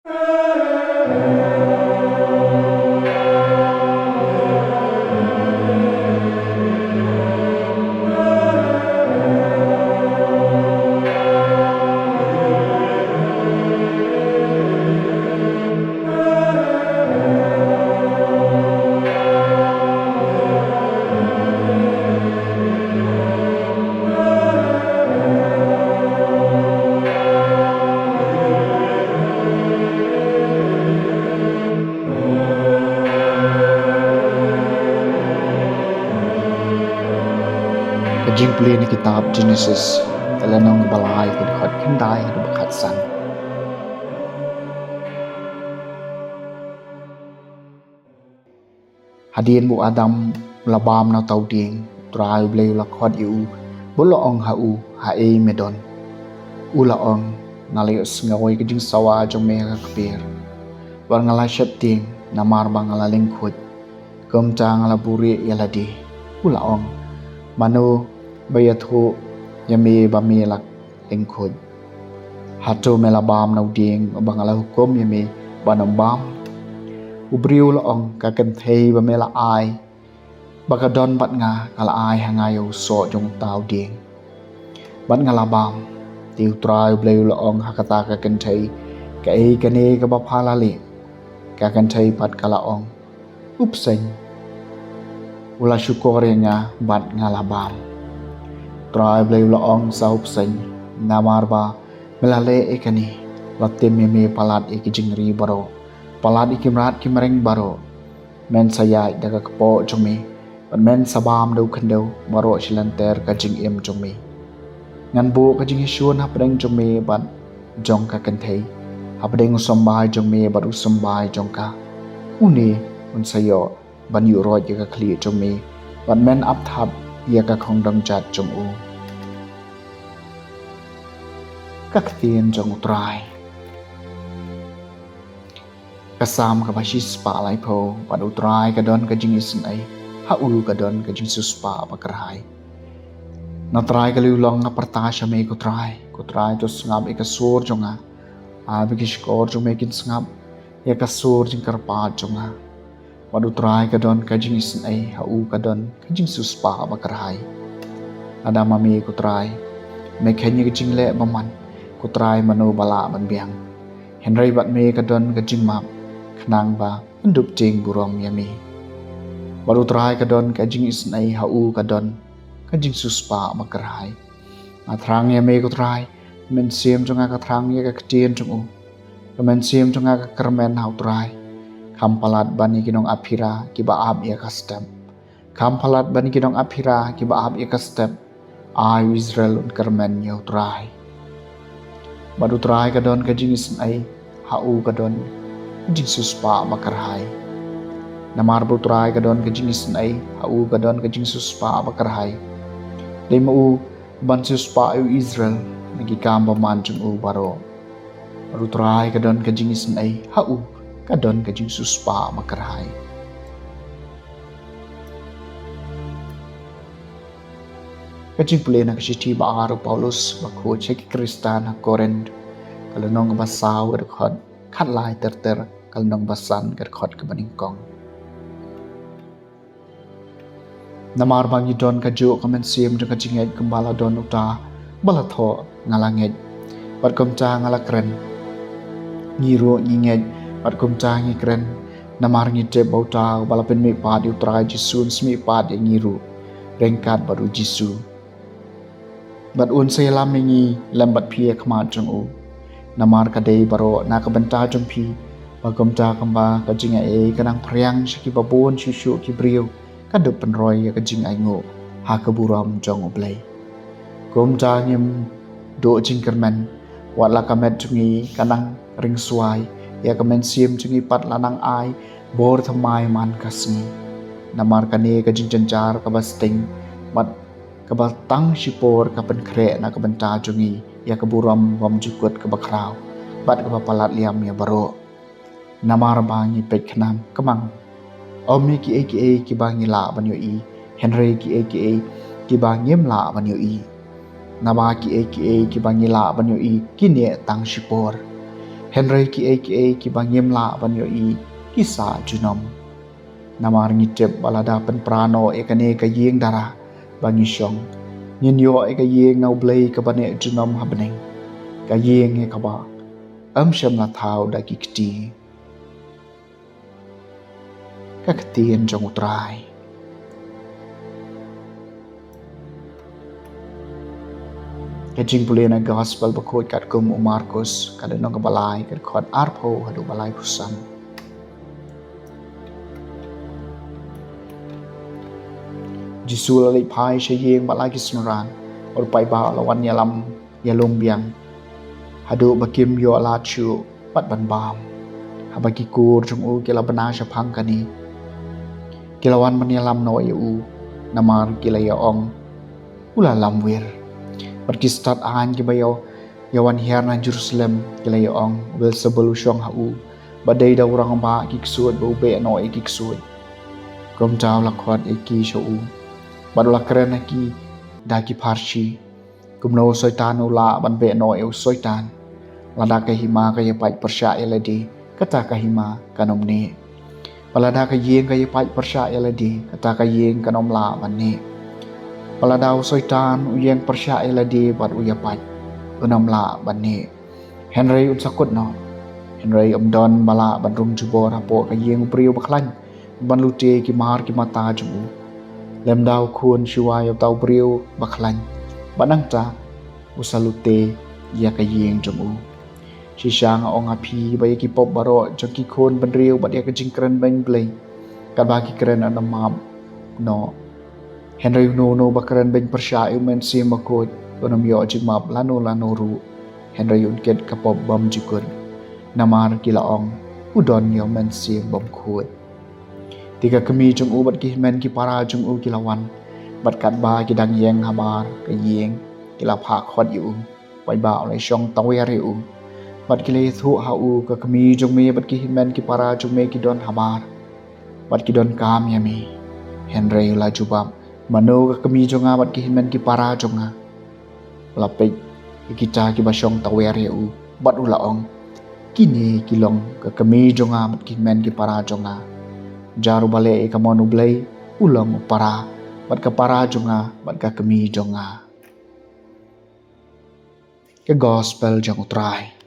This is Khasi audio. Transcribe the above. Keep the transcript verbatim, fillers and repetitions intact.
Ka jingpule na kitab Genesis, ka lynnong ba lai, ka dkhot khyndai haduh ba khatsan. Hadien ba u Adam u la bam na uta u dieng, U Trai U Blei u la khot ïa u, bad u la ong ha u, "Haei me don?" U la ong, "Nga la ïohsngew ïa ka jingsawa jong me ha ka kper, bad nga la sheptieng, namar ba nga la lyngkhuid. Kumta nga la buhrieh ïa lade." U la ong, "Mano ba ïathuh ïa me ba me la lyngkhuid? Hato me la bam na u dieng uba nga la hukum ïa me ban ym bam?" U briew u la ong, "Ka kynthei ba me la ai, ba ka don bad nga, ka la ai ha nga ïa u soh jong uta u dieng, bad nga la bam." Te U Trai U Blei u la ong ha kata ka kynthei, "Kaei kane kaba pha la leh?" Ka kynthei pat ka la ong, "U bseiñ u la shukor ïa nga bad nga la bam." U Trai U Blei u la ong, "Sa u bseiñ, namar ba me la leh ïa kane, la tim ïa me palat ïa ki jingri baroh, palat ïa ki mrad ki mreng baroh. Men sa ïaid da ka kpoh jong me, bad men sa bam da u khyndew baroh shi lynter ka jingim jong me. Ngan buh ka jingïashun hapdeng jong me bad jong ka kynthei, hapdeng u symbai jong me bad u symbai jong ka. Une un sa ïoh ban ïuh roit ïa ka khlieh jong me, bad men ap thap ïa ka khongdong jat jong u." Ka ktien jong U Trai. Ka Salm kaba shispah laiphew. Bad U Trai ka don ka jingisynei, ha u ka don ka jingsiewspah bakyrhai. Na Trai ka liewlong nga pyrta sha me, ko Trai. Ko Trai, to sngap ïa ka sur jong nga. Ai ba ki shkor jong me kin sngap ïa ka sur jingkyrpad jong nga. Bad U Trai ka don ka jingisynei, ha u ka don ka jingsiewspah bakyrhai. Lada ma me, ko Trai, me kheiñ ïa ka jingleh bymman, ko Trai, mano ba lah ban biang? Hynrei bad me ka don ka jingmap, khnang ba yn dup tieng burom ïa me. Bad U Trai ka don ka jingisynei, ha u ka don ka jingsiewspah bakyrhai. Nga thrang ïa me, ko Trai. Ka mynsiem jong nga ka thrang ïa ka ktien jong u. Ka mynsiem jong nga ka kyrmen ha U Trai. Kham palat ban ïa ki nongap phira kiba ap ïa ka step. Kham palat ban ïa ki nongap phira kiba ap ïa ka step. Ai u Israel un kyrmen ïa U Trai. Bad U Trai ka don ka jingisynei, ha u ka don ka jingsiewspah bakyrhai. Namar ba U Trai ka don ka jingisynei, ha u ka don ka jingsiewspah bakyrhai. Dei ma u ban siewspah ïa u Israel na ki kam bymman jong u baroh. Bad U Trai ka don ka jingisynei, ha u ka don ka jingsiewspah bakyrhai. Ka jingpule na ka shithi ba ar u Paulus bakhuid sha ki Khristan ha Korinth, ka lynnong ba saw, ka dkhot khatlai ter ter, ka lynnong ba san, ka dkhot kaba nyngkong. Namar ba ngi don kajuh ka mynsiem jong ka jingngeit, kumba la don uta ba la thoh, nga la ngeit, bad kumta nga la kren. Ngi ruh ngi ngeit, bad kumta ngi kren, namar ngi tip ba uta uba la pynmihpat ïa U Trai Jisu un sa mihpat ïa ngi ruh ryngkat bad U Jisu. Bad un sa ïalam ïa ngi lem bad phi ha khmat jong u. Namar ka dei baroh na ka bynta jong phi, ba kumta kumba ka jingaiei ka nang phriang sha kiba bun shuh shuh ki briew, ka dup pynroi ïa ka jingainguh ha ka burom jong U Blei. Kumta ngim duh jingkyrmen, wat la ka met jong ngi ka nang ringswai, ïa ka mynsiem jong ngi pat la nang ai bor thymmai man ka sngi. Namar kane ka jingjynjar kaba sting bad kaba tang shipor ka pynkhreh na ka bynta jong ngi ïa ka burom bymjukut kaba khraw bad kaba palat liam ïa baroh. Namar ba ngi peit khnang kmang, ym ïa kiei kiei kiba ngi lah ban ïohi, hynrei kiei kiei kiba ngim lah ban ïohi. Naba kiei kiei kiba ngi lah ban ïohi ki neh tang shipor. Hynrei kiei kiei kiba ngim lah ban ïohi, ki sah junom. Namar ngi tip ba lada pynpra noh ïa kane ka ïing dara ba ngi shong, ngin ïoh ïa ka ïing na U Blei kaba neh junom ha bneng, ka ïing ïa kaba ym shym la thaw da ki kti. Ka ktien jong U Trai. Ka jingpule na Gospel bakhuid katkum u Markus, ka lynnong kaba lai, ka dkhot arphew haduh ba laiphew san. Jisu la leit phai sha ïing bad la ki synran, bad u paidbah la wan ïalam ïalum biang haduh ba kim ïoh lad shuh bad ban bam. Haba ki kur jong u ki la bna shaphang kane, ki la wan ban ïalam noh ïa u, namar ki la ïa ong, u la lamwir. Bad ki stad aiñ kiba ïa, ïa wan hiar na Jerusalem ki la ïa ong, Beelzebul u shong ha u, bad dei da u rangbah ki ksuid ba u beh noh ïa ki ksuid. Kumta u la khot ïa ki sha u, bad u la kren ha ki da ki pharshi. Kumno u soitan u lah ban beh noh ïa u soitan? Lada ka hima ka ïa pait pyrshah ïa lade, kata ka hima kan ym neh. Bad lada ka ïing ka ïa pait pyrshah ïa lade, kata ka ïing kan ym lah ban neh. Bad lada u soitan u ïeng pyrshah ïa lade bad u ïa pait, un ym lah ban neh. Hynrei un sa kut noh. Hynrei ym don ba lah ban rung jubor hapoh ka ïing u briew bakhlaiñ ban lute ki mar ki mata jong u. Lymda u khun shuwa ïa uta u briew bakhlaiñ, bad nangta u sa lute ïa ka ïing jong u. Shisha nga ong ha phi ba ïa ki pop baroh jong ki khun bynriew bad ïa ka jingkren beiñ Blei, katba ki kren yn ym map noh. Hynrei uno uno ba kren beiñ pyrshah ïa u Mynsiem Bakhuid, un ym ïoh jingmap lano lano ruh. Hynrei un kit ka pop bym ju kut, namar ki la ong, u don ïa u Mynsiem Bymkhuid. Te ka kmie jong u bad ki hynmen ki para jong u ki la wan, bad katba ki dang ïeng habar ka ïing, ki la phah khot ïa u. Paidbah u la shong tawiar ïa u. Bad ki la ïathuh ha u, ka kmie jong me bad ki hynmen ki para jong me ki don habar, bad ki donkam ïa me. Hynrei u la jubab, mano ka kmie jong nga bad ki hynmen ki para jong nga? U la peit ïa kita kiba shong tawiar ïa u, bad u la ong, kine ki long ka kmie jong nga bad ki hynmen ki para jong nga. Jar uba leh ïa ka mon U Blei, u long u para, bad ka para jong nga bad ka kmie jong nga. Ka Gospel jong U Trai.